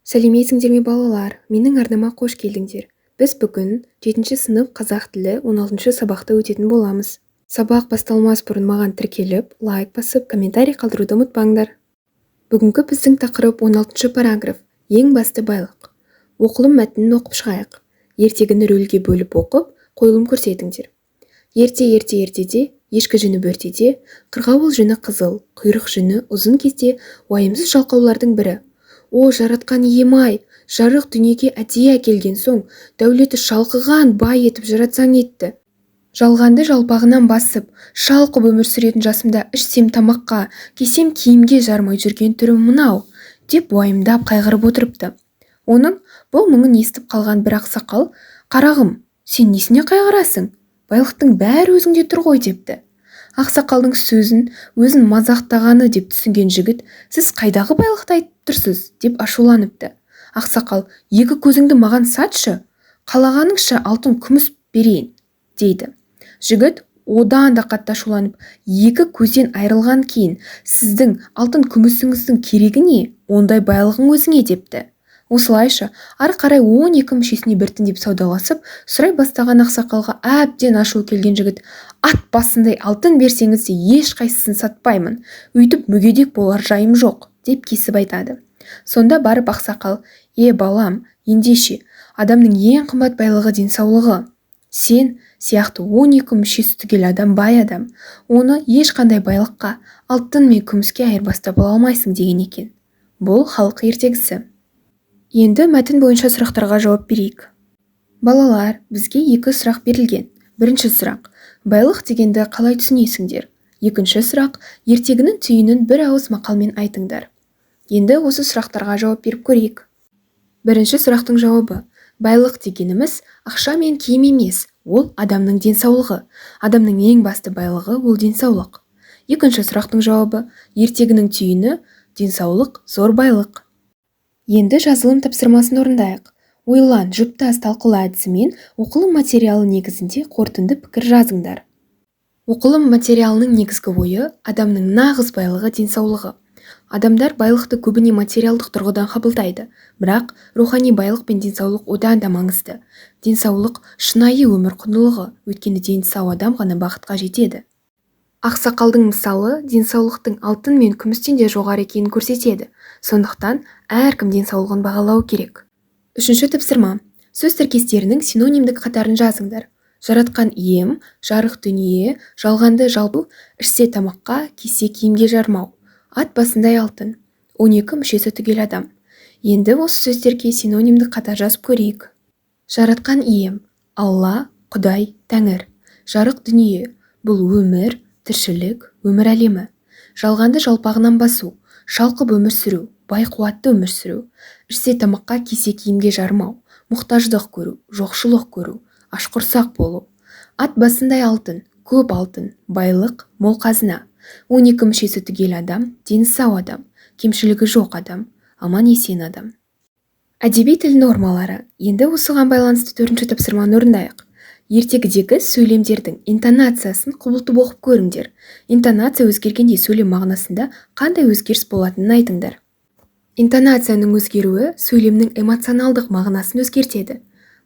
Сәлеметсіңдер ме, балалар! Менің арнама қош келдіңдер! Біз бүгін жетінші сынып, қазақ тілі, 16-шы сабақты өтетін боламыз. Сабақ басталмас бұрын маған тіркеліп, лайк басып, комментарий қалдыруды ұмытпаңдар. Бүгінгі біздің тақырып: 16-шы параграф, ең басты байлық. Оқылым мәтінін оқып шығайық. Ертегіні рөлге бөліп оқып, қойылым көрсетіңдер. Ерте, ерте, ертеде, ешкі жүні бөртеде, қырғауыл жүні қызыл, құйрық жүні ұзын кезде уайымсыз жалқаулардың бірі: «О, Жаратқан ием-ай, жарық дүниеге әдейі әкелген соң, дәулеті шалқыған бай етіп жаратсаң етті. Жалғанды жалпағынан басып, шалқып өмір сүретін жасымда ішсем тамаққа, кисем киімге жарымай жүрген түрім мынау», – деп уайымдап, қайғырып отырыпты. Оның бұл мұңын естіп қалған бір ақсақал: «Қарағым, сен несіне қайғырасың? Байлықтың бәрі өзіңде тұр ғой», – депті. Ақсақалдың сөзін өзін мазақтағаны деп түсінген жігіт: «Сіз қайдағы байлықты айтып тұрсыз?» – деп ашуланыпты. Ақсақал: «Екі көзіңді маған сатшы, қалағаныңша алтын, күміс берейін», – дейді. Жігіт одан да қатты ашуланып: «Екі көзден айырылған кейін сіздің алтын күмісіңіздің керегі не? Ондай байлығың өзіңе», – депті. Осылайша, ары қарай 12 мүшесіне біртіндеп саудаласып сұрай бастаған ақсақалға әбден ашуы келген жігіт: «Ат басындай алтын берсеңіз де, ешқайсысын сатпаймын, өйтіп мүгедек болар жайым жоқ», – деп кесіп айтады. Сонда барып ақсақал: «Е, балам, ендеше, адамның ең қымбат байлығы – денсаулығы. Сен сияқты 12 мүшесі түгел адам – бай адам. Оны ешқандай байлыққа, алтын мен күміске айырбастап ала алмайсың», – деген екен. Бұл халық ертегісі. Енді мәтін бойынша сұрақтарға жауап берейік. Балалар, бізге екі сұрақ берілген. Бірінші сұрақ: байлық дегенді қалай түсінесіңдер? Екінші сұрақ: ертегінің түйінін бір ауыз мақалмен айтыңдар. Енді осы сұрақтарға жауап беріп көрейік. Бірінші сұрақтың жауабы: байлық дегеніміз ақша мен киім емес, ол адамның денсаулығы. Адамның ең басты байлығы – ол денсаулық. Екінші сұрақтың жауабы: ертегінің түйіні – денсаулық – зор байлық. Енді жазылым тапсырмасын орындайық. Ойлан, жұптас, талқыла әдісімен оқылым материалы негізінде қорытынды пікір жазыңдар. Оқылым материалының негізгі ойы: адамның нағыз байлығы – денсаулығы. Адамдар байлықты көбіне материалдық тұрғыдан қабылдайды, бірақ рухани байлық пен денсаулық одан да маңызды. Денсаулық – шынайы өмір құндылығы, өйткені дені сау адам ғана бақытқа жетеді. Ақсақалдың мысалы денсаулықтың алтын мен күмістен де жоғары екенін көрсетеді. Сондықтан әркім денсаулығын бағалауы керек. Үшінші тапсырма: сөз тіркестерінің синонимдік қатарын жазыңдар. Жаратқан ием, жарық дүние, жалғанды жалпы, ішсе тамаққа, кисе киімге жарымау, ат басындай алтын, 12 мүшесі түгел адам. Енді осы сөздерге синонимдік қатар жазып көрейік. Жаратқан ием – Алла, Құдай, Тәңір. Жарық дүние – бұл өмір, тіршілік, өмір әлемі. Жалғанды жалпағынан басу – шалқып өмір сүру, бай, қуатты өмір сүру. Ішсе тамаққа, кисе киімге жарымау – мұқтаждық көру, жоқшылық көру, ашқұрсақ болу. Ат басындай алтын – көп алтын, байлық, мол қазына. 12 мүшесі түгел адам – дені сау адам, кемшілігі жоқ адам, аман-есен адам. Әдеби тіл нормалары. Енді осыған байланысты төртінші тапсырманы орындайық. Ертегідегі сөйлемдердің интонациясын құбылтып оқып көріңдер. Интонация өзгергенде сөйлем мағынасында қандай өзгеріс болатынын айтыңдар. Интонацияның өзгеруі сөйлемнің эмоционалдық мағынасын өзгертеді.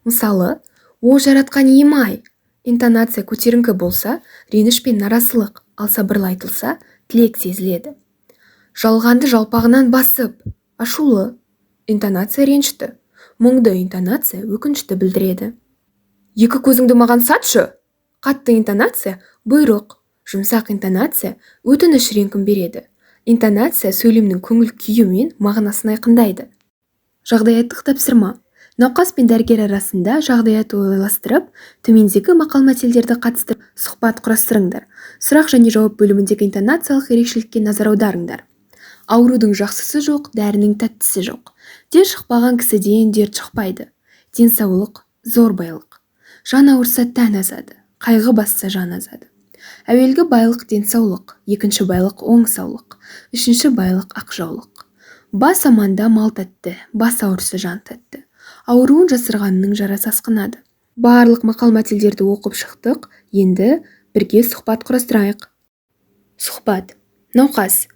Мысалы, «О, Жаратқан ием-ай!» Интонация көтеріңкі болса, реніш пен наразылық, ал сабырлы айтылса, тілек сезіледі. Жалғанды жалпағынан басып – ашулы интонация, ренішті. Мұңды интонация өкінішті білдіреді. «Екі көзіңді маған сатшы!» Қатты интонация – бұйрық, жұмсақ интонация өтініш реңкін береді. Интонация сөйлемнің көңіл күйі мен мағынасын айқындайды. Жағдаяттық тапсырма: науқас пен дәрігер арасында жағдаят ойластырып, төмендегі мақал-мәтелдерді қатыстырып, сұхбат құрастырыңдар. Сұрақ және жауап бөліміндегі интонациялық ерекшелікке назар аударыңдар. Аурудың жақсысы жоқ, дәрінің тәттісі жоқ. Дер шықпаған кісіден дерт шықпайды. Денсаулық – зор байлық. Жан ауырса, тән азады, қайғы басса, жан азады. Әуелгі байлық – денсаулық, екінші байлық – оң саулық, үшінші байлық – ақ жаулық. Бас аманда мал тәтті, бас ауырса, жан тәтті. Ауруын жасырғанның жарасы асқынады. Барлық мақал-мәтелдерді оқып шықтық, енді бірге сұхбат құрастырайық. Сұхбат. Науқас: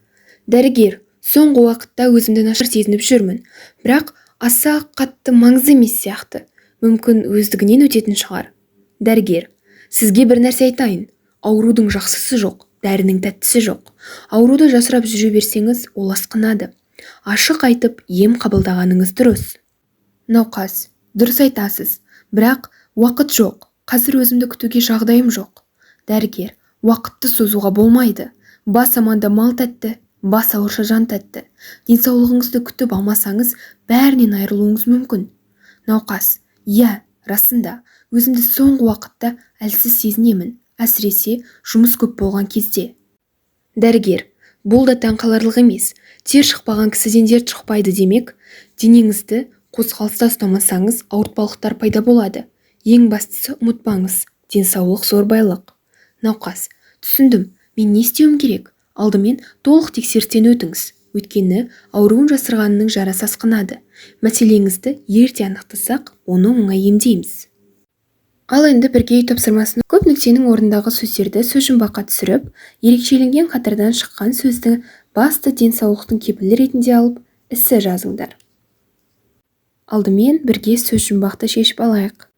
«Дәрігер, соңғы уақытта өзімді нашар сезініп жүрмін, бірақ Аса қатты маңызды емес сияқты. Мүмкін, өздігінен өтетін шығар. Дәрігер: Сізге бір нәрсе айтайын. Аурудың жақсысы жоқ, дәрінің тәттісі жоқ. Ауруды жасырып жүре берсеңіз, ол асқынады. Ашық айтып, ем қабылдағаныңыз дұрыс. Науқас: Дұрыс айтасыз, бірақ уақыт жоқ. Қазір өзімді күтуге жағдайым жоқ. Дәрігер: Уақытты созуға болмайды. Бас аманда мал тәтті, бас ауырса жан тәтті. Денсаулығыңызды күтіп алмасаңыз, бәрінен айырылуыңыз мүмкін. Науқас: Иә, расында, өзімді соңғы уақытта әлсіз сезінемін, әсіресе жұмыс көп болған кезде. Дәрігер: Бұл да таңқаларлық емес. Тер шықпаған кісіден дерт шықпайды демек, денеңізді қозғалыста ұстамасаңыз, ауыртпалықтар пайда болады. Ең бастысы, ұмытпаңыз, денсаулық зор байлық. Науқас: Түсіндім, мен не істеуім керек? Алдымен толық тексерістен өтіңіз. Өйткені ауруын жасырғанның жарасы асқынады. Мәселеңізді ерте анықтасақ, оны оңай емдейміз. Ал енді бірге үй тапсырмасын. Көп нүктенің орнындағы сөздерді сөзжұмбаққа түсіріп, ерекшеленген қатардан шыққан сөзді басты денсаулықтың кепілі ретінде алып, эссе жазыңдар. Алдымен бірге сөзжұмбақты шешіп алайық.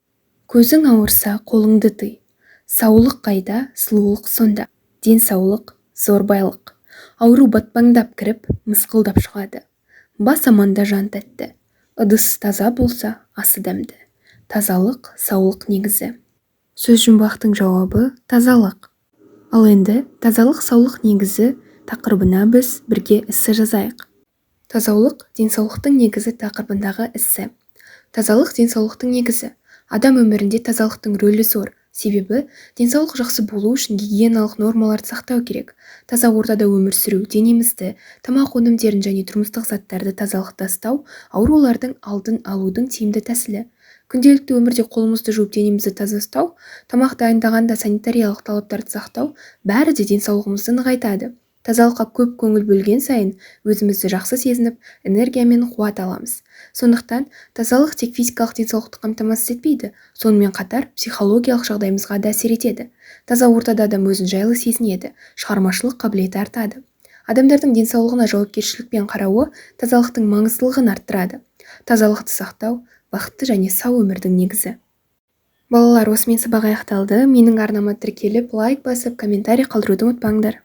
Көзің ауырса, қолыңды тый. Саулық қайда, сұлулық сонда. Денсаулық зор байлық. Ауру батпаңдап кіріп, мысқылдап шығады. Бас аманда жан тәтті. Ыдыс таза болса, асы дәмді. Тазалық – саулық негізі. Сөзжұмбақтың жауабы – тазалық. Ал енді «Тазалық – саулық негізі» тақырыбына біз бірге эссе жазайық. Тазалық – денсаулықтың негізі тақырыбындағы эссе. Тазалық – денсаулықтың негізі. Адам өмірінде тазалықтың рөлі зор. Себебі денсаулық жақсы болу үшін гигиеналық нормаларды сақтау керек. Таза ортада өмір сүру, денемізді, тамақ өнімдерін және тұрмыстық заттарды тазалықта ұстау аурулардың алдын алудың тиімді тәсілі. Күнделікті өмірде қолымызды жуып, денемізді таза ұстау, тамақ дайындағанда санитариялық талаптарды сақтау – бәрі де денсаулығымызды нығайтады. Тазалыққа көп көңіл бөлген сайын өзімізді жақсы сезініп, энергия мен қуат аламыз. Сондықтан тазалық тек физикалық денсаулықты қамтамасыз етпейді, сонымен қатар психологиялық жағдайымызға да әсер етеді. Таза ортада адам өзін жайлы сезінеді, шығармашылық қабілеті артады. Адамдардың денсаулығына жауапкершілікпен қарауы тазалықтың маңыздылығын арттырады. Тазалықты сақтау – бақытты және сау өмірдің негізі. Балалар, осымен сабақ аяқталды. Менің арнама тіркеліп, лайк басып, комментарий қалдыруды ұмытпаңдар.